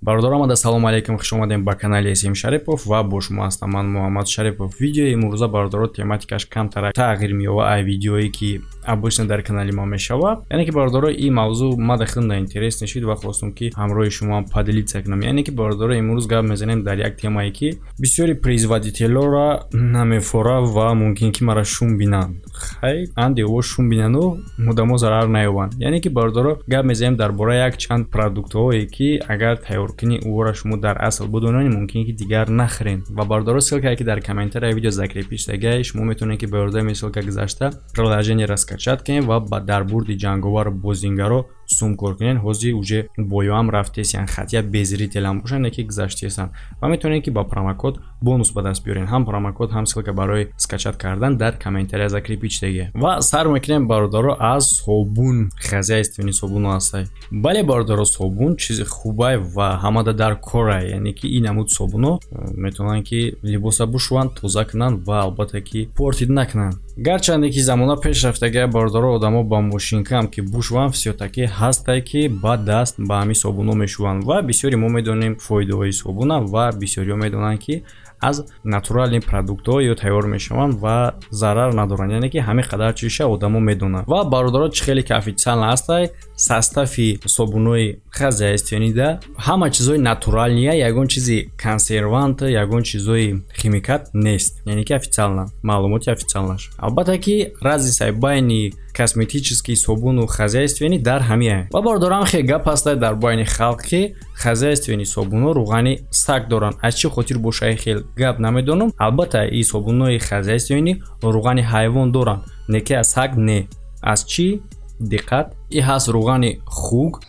Бародарам, ассалому алайкум, хуш омадем ба канали СМ Шарипов ва бо шумо ҳастам ман, Муҳаммад Шарипов. Видеои имрӯза, бародаро, тематикаш камтар тағйир меёва ай видеое, ки обычно дар канали мо мешавад. Яъне ки, бародаро, ин мавзӯъ мада хеле интерес нешид ва хостум, ки ҳамроҳи шумо поделиться кунам. Яъне ки, бародаро, имрӯз гап мезанем дар як темае, ки бисёри производителёра намефора ва мумкин ки мара шум бинанд. Хай, анде ово шум бинану одамо зарар наёбанд. Яъне ки, бародаро, гап мезанем дар бораи як чанд продуктҳое, ки агар тайёркунии ӯро шумо дар асл бидонед, мумкин ки дигар нахӯред. Ва, бародаро, ссылкае, ки дар комментарияи видео закрепить шудагиа, шумо метавонед, ки ба ёрдами ссылка гузашта приложениеро скачать кунед ва дар бурди ҷанговару бозингаро сум кор кунед. Ҳозир уже боёам рафтесиян, хатия без зрителям бошанд, не ки гузаштесанд, ва метавонед, ки ба промокод бонус ба даст биёред. Ҳам промокод, ҳам ссылка барои скачать кардан дар комментария закрепить шудагиа. Ва сар мекунем, бародаро, аз собун. Хозяйственный собуно ҳастай. Бале, бародаро, собун чизи хубай ва ҳамада дар корай. Яъне ки ин намуд собуно метавонанд, ки либоса бушӯванд, тоза кунанд ва албатта ки портить накунанд. Гарчанде ки замона пеш рафтагия, бародаро, одамо ба мошинкаам ки бушӯванд, всё-таки ҳастай, ки ба даст ба ҳамин собуно мешӯванд. Ва бисёри мо медонем фоидаҳои собуна ва бисёриҳо медонанд, ки аз натуральный продуктҳо ё тайёр мешаванд ва зарар надоранд. Яъне ки ҳамин қадар чизша одамо медонанд. Ва, бародаро, чӣ хеле ки официально ҳастай, состави собунои хозяйственныйда ҳама чизҳои натуральные, ягон чизи консервант, ягон чизҳои химикат нест. Яъне ки официально, маълумоти официальнаш. Албатта ки разницаи байни косметический собуну хозяйственный дар ҳамия. Ва, бародарам, хеле гап ҳастай дар байни халқ, ки хозяйственный собунҳо рӯғани саг доранд. Аз чӣ хотир боша, хел гап намедонам. Албатта, и собунҳои хозяйственный рӯғани ҳайвон доранд, не ки аз саг не. Аз чӣ? Диққат, и ҳаст рӯғани хук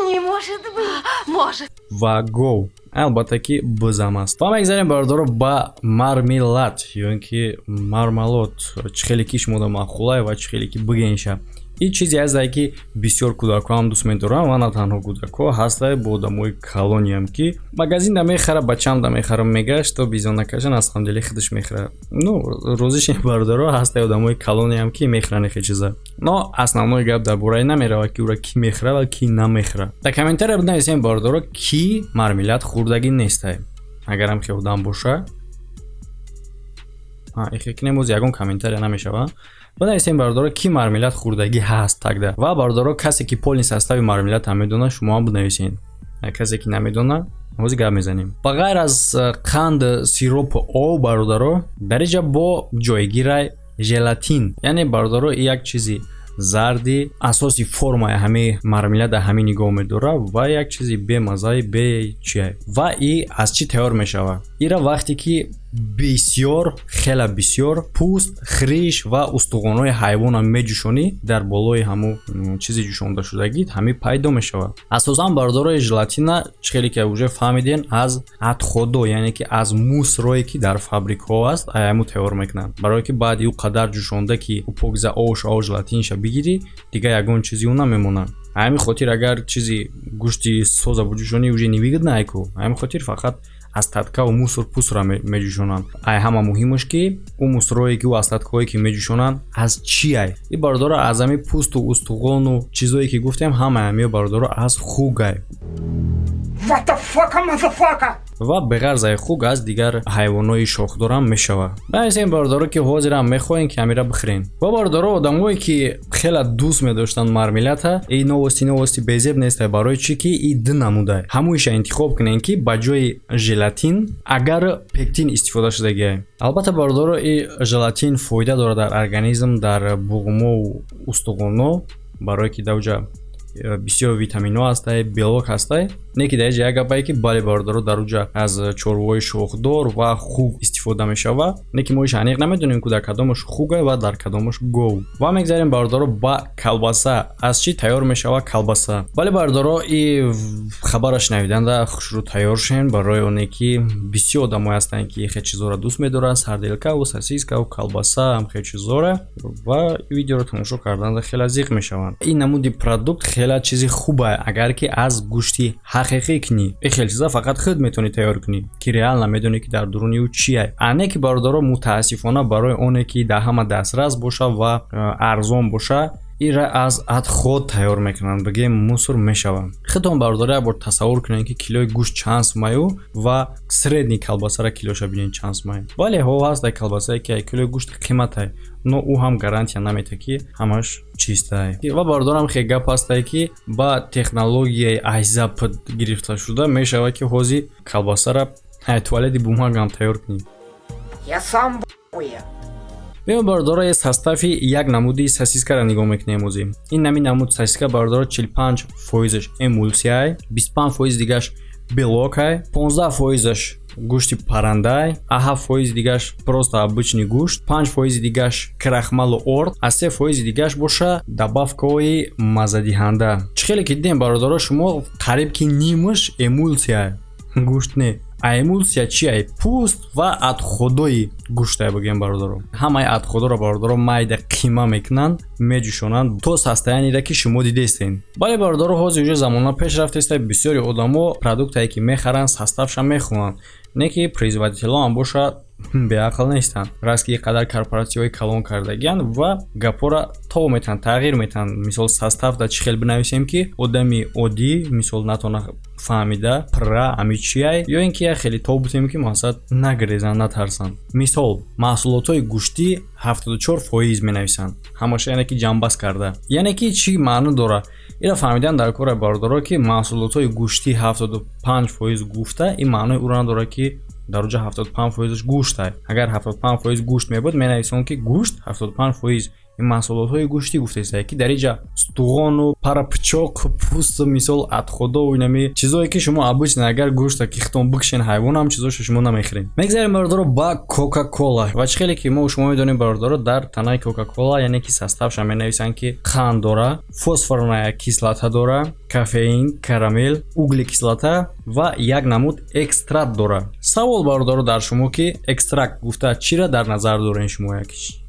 Не может быть. Может. ва гов, албатта ки бузам аст. Ва мегзарем, бародаро, ба мармелад ё ин ки мармалот, чӣ хеле ки шумода маъқулай ва чӣ хеле ки бигенша. Ин чизе ҳастае, ки бисёр кӯдакҳоам дӯст медоранд ва на танҳо кӯдакҳо, ҳастае бо одамои калониам, ки магазинда мехара, бачамда мехарам мегашт, то бизон накашан, аз самом деле худаш мехӯра. Ну, розиши, бародаро, ҳастае одамои калониам, ки мехӯранд ихе чиза. Но основной гап дар бораи намеравад, ки ӯра кӣ мехӯра ва кӣ намехӯра. Дар комментария бинависем, бародаро, кӣ мармелад хӯрдагӣ нестай. Агарам хе одам боша, ихе кинем, боз ягон комментария намешава. Бинависем, бародаро, кӣ мармелад хӯрдагӣ ҳаст тогда. Ва, бародаро, касе ки полный состави мармелад ҳам медонад, шумо ҳам бинависед. Касе ки намедонад, ҳозир гап мезанем. Ба ғайр аз қанд, сиропу об, бародаро, дар инҷа бо ҷойгирай желатин. Яъне, бародаро, як чизи зарди асоси формаи ҳамаи мармелада ҳамин нигоҳ медорад ва як чизи бемаззаи бе чия. Ва и аз чӣ тайёр мешавад? Ира вақте ки бисёр, хела бисёр пӯст, хрящ ва устухонҳои ҳайвона меҷӯшонӣ, дар болои ҳамун чизи ҷӯшондашудагӣ ҳамин пайдо мешавад. Асосан, бародарои, желатина, чӣ хеле ки уже фаҳмидем, аз отходо, яъне ки аз мусорое, ки дар фабрикаҳо аст, ҳамун тайёр мекунанд, барое ки баъди ӯ қадар ҷӯшонда, ки ӯ покиза ош о желатинша бигирӣ, дигар ягон чизи ӯ намемонад. Ҳамин хотир, агар чизи гӯшти соза буҷӯшонӣ, уже невыгодно айку. Ҳамин хотир фақат остаткаву мусор пусра меҷӯшонанд. Ай ҳама муҳимаш, ки ӯ мусорое, ки ӯ остаткҳое, ки меҷӯшонанд, аз чи ай? И, бародаро, аз ҳамин пӯсту устухону чизое, ки гуфтем, ҳамаи ҳамиё, бародаро, аз хугай. What the fuck, motherfucker? Ва беғарз ай хуг, аз дигар ҳайвонҳои шохдорам мешавад. Баъзеин, бародаро, ки ҳозирам мехоҳем, ки ҳамира бихӯрем. Ва, бародаро, одамое, ки хеле дӯст медоштанд мармелада, и новости безеб нестай. Барои чӣ ки и ду намудай, ҳамоиша интихоб кунем, ки ба ҷои желатин агар пектин истифода шудагиай. Албатта, бародаро, и желатин фоида дорад дар организм, дар буғумову устухонҳо, барое ки дар бисёр витаминҳо ҳастай, белок ҳастай. Не ки дар инҷа як гапае, ки бале, бародаро, дар уҷа аз чорвои шохдор ва хуг истифода мешавад. Не ки мо иш аниқ намедонем, ку дар кадомаш хуга ва дар кадомаш гов. Ва мегзарем, бародаро, ба колбаса. Аз чӣ тайёр мешавад колбаса? Бале, бародаро, и хабара шунавиданда хушрӯ тайёр шен, барои оне ки бисёр одамое ҳастанд, ки хе чизҳоро дӯст медоранд, сарделкаву сосискаву колбаса, ҳам хе чизҳоро, ва видеоро тамошо карданда хеле зиқ мешаванд. Ин намуди продукт хеле чизи хуба, агар ки аз гӯшти ҳақиқӣ кунӣ. И хел чиза фақат худ метавонӣ тайёр кунӣ, ки реально медонӣ, ки дар дуруни ӯ чие. А не ки, бародаро, мутаассифона, барои оне ки дар ҳама дастрас боша ва арзон боша, Ира аз отход тайёр мекунанд, бигем, мусор мешаванд. Худтон, бародаро, як бор тасаввур кунед, ки килои гӯшт чанд сумаю ва средний колбасара килоша бинед чанд сумай. Бале, ҳо, ҳаст дар колбасае, ки килои гӯшт қиматай, но ӯ ҳам гарантия наметиҳад, ки ҳамаш чистай. Ва бародарам, хел гап ҳастае, ки ба технологияи айзап гирифта шуда мешавад, ки ҳозир колбасара туалети бумагам тайёр кунӣ. Я сам в ахуе. Биё, бародаро, е состави як намуди сосискаро нигоҳ мекунем озӣ. Ин нами намуд сосиска, бародаро, 45 фоизаш эмулсияй, 25 фоиз дигаш белокай, 15 фоизаш гӯшти паррандай, а 7 фоизи дигаш просто обычный гӯшт, 5 фоизи дигаш крахмалу орд, а 3 фоизи дигаш боша добавкаҳои маззадиҳанда. Чӣ хеле ки дидем, бародаро, шумо, қариб ки нимаш эмулсия, гӯшт не. А эмулсия чи? Ай пӯст ва отходои гӯштай, бигӯем, бародаро. Ҳамаи отходоро, бародаро, майда қима мекунанд, меҷӯшонанд то состояниеро, ки шумо дидестен. Бале, бародаро, ҳозир уже замона пеш рафтеста, бисёри одамо продуктае, ки мехаранд, составша мехонанд. Не ки производителҳо ҳам боша беақл нестанд, раст ки қадар корпоратсияҳои калон кардагиянд ва гапҳоро тов метаҳанд, тағйир метаҳанд. Мисол, состав да чӣ хел бинависем, ки одами оддӣ, мисол, натона фаҳмида пра ами чиай, ё ин ки як хеле тов бутем, ки мақсад нагрезанд, натарсанд. Мисол, маҳсулотҳои гӯштӣ 74% менависанд ҳамаша, яъне ки ҷамъбаст карда. Яъне ки чӣ маъно дора? Ира фаҳмидан дар кора, бародаро, ки маҳсулотҳои гӯштӣ 75% гуфта, ин маънои ӯро надорад, ки дар оҷа 75 фоизаш гӯштай. Агар 75 фоиз гӯшт мебуд, менависон, ки гӯшт 75 фоиз. Ин маҳсулотҳои гӯштӣ гуфтаистае, ки дар инҷа стуғону парапичоқ, пӯсту, мисол, отходову инами чизое, ки шумо обычно агар гӯшта ки хитон бикшен ҳайвонам, чизошо шумо намехӯред. Мегзарем, бародаро, ба Кока Кола. Ва чӣ хеле ки мо шумо медонем, бародаро, дар танаи Кока Кола, яъне ки составша менависанд, ки қанд дора, фосфорная кислота дора, кофеин, карамел, углекислота ва як намуд экстракт дора. Савол, бародаро, дар шумо, ки экстракт гуфта чиро дар назар дорен шумо? Як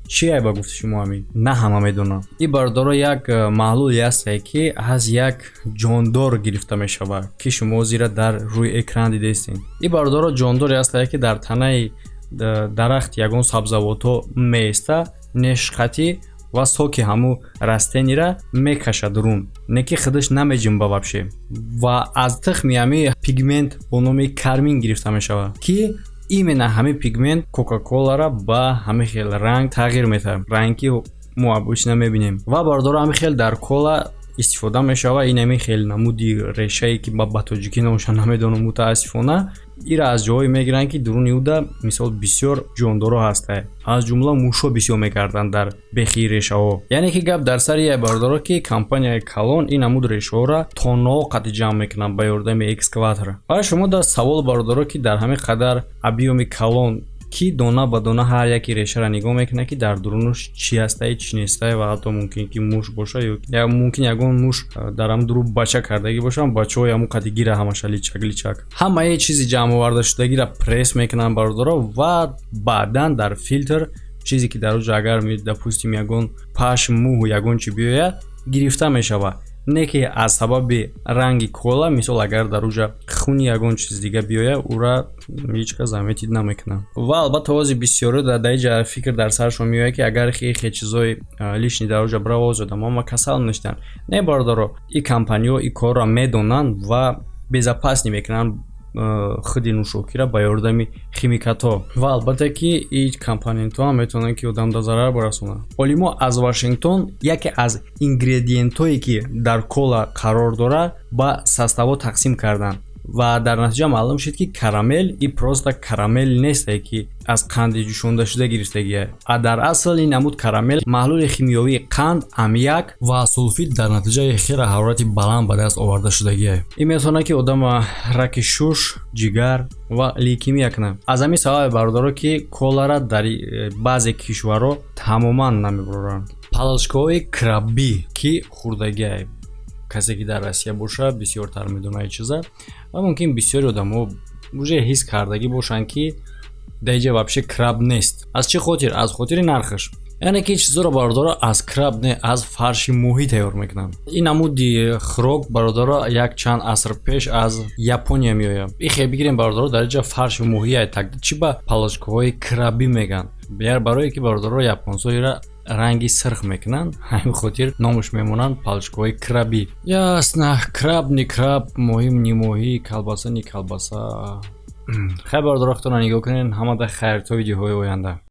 чие ба гуфти шумо ҳамин? На ҳама медонанд. Ин, бародаро, як маҳлуле ҳастае, ки аз як ҷондор гирифта мешавад, ки шумо зира дар рӯи экран дидестед. Ин, бародаро, ҷондоре ҳастае, ки дар танаи дарахт ягон сабзавотҳо мееста, нешқатӣ ва соки ҳамун растениро мекашад рун, не ки худаш намеҷунба вообще. Ва аз тухми ҳами пигмент бо номи кармин гирифта мешавад, ки именно ҳамин пигмент Кока-Коларо ба ҳамин хел ранг тағйир медиҳад, ранг, ки мо обычно мебинем. Ва, бародаро, ҳамин хел дар кола истифода мешавад. Ин ҳамин хел намуди решае, ки ба тоҷикӣ номаша намедонам, мутаассифона. Ира аз ҷоҳое мегиранд, ки дуруни уда, мисол, бисёр ҷондорҳо ҳастанд, аз ҷумла мушҳо бисёр мегарданд дар бехи решаҳо. Яъне ки гап дар сари я, бародаро, ки компанияи калон ин намуд решаҳоро тоннаҳо қати ҷамъ мекунанд ба ёрдами экскаватор. Ва шумо дар савол, бародаро, ки дар ҳамин қадар объёми калон ки дона ба дона ҳар яки решаро нигоҳ мекунад, ки дар дурунаш чӣ ҳастае, чӣ нестае? Ва ҳатто мумкин ки муш боша ё мумкин ягон муш дар ҳамн дуру бача кардагӣ бошам, бачаҳои ҳамун қади гира ҳамаша личак личак. Ҳамаи чизи ҷамъовардашудагиро пресс мекунанд, бародаро, ва баъдан дар филтр чизе, ки дар оҷа агар, допустим, ягон пашм, мӯҳу ягон чи биёяд, гирифта мешавад. Не ки аз сабаби ранги кола, мисол, агар дар уҷа хуни ягон чиз дига биёяд, ӯра ҳеҷ кас заметить намекунад. Ва албатта, ҳозир бисёре дар иҷа фикр дар саршон меояд, ки агар хе чизои лишний дар уҷа бирава, оз одамон касал мешаванд. Не, бародаро, и компаниҳо и корро медонанд ва безопасный мекунанд худи нӯшокиро ба ёрдами химикатҳо. Ва албатта ки и компонентҳо ҳам метавонанд, ки одамда зарар барасонанд. Олимо аз Вашингтон яке аз ингредиентҳое, ки дар кола қарор дорад, ба составҳо тақсим карданд ва дар натиҷа маълум шуд, ки карамел и просто карамел нестае, ки аз қанди ҷӯшондашуда гирифтагия, а дар асл ин намуд карамел маҳлули химиёвии қанд, аммиак ва сулфид дар натиҷаи хеле ҳарорати баланд ба даст оварда шудагия. Ин метавонад, ки одама раки шуш, ҷигар ва лейкемия кунад. Аз ҳамин сабабе, бародаро, ки колара дар баъзе кишварҳо тамоман намебуроранд. Палочкаҳои крабӣ, ки хӯрдагиае, касе ки дар Россия бошад, бисёртар медонад чиза. Ва мумкин бисёри одамо уже ҳис кардагӣ бошанд, ки дар иҷа вообще краб нест. Аз чӣ хотир? Аз хотири нархаш. Яъне ки чизоро, бародаро, аз краб не, аз фарши моҳӣ тайёр мекунанд. Ин намуди хӯрок, бародаро, як чанд аср пеш аз Япония меояд. Ихе бигирем, бародаро, дар иҷа фарши моҳия так чӣ ба палочкаҳои крабӣ мегӯянд? Барое ки, бародаро, японсо ира Ранги сирх мекунанд, ҳамин хотир номаш мемонанд палочкаҳои крабӣ. Ясно, краб не краб, моҳӣ не моҳӣ, колбаса не колбаса. Хайр, бародаро, худтонро нигоҳ кунед. Ҳамада хайр, то видеоҳои оянда.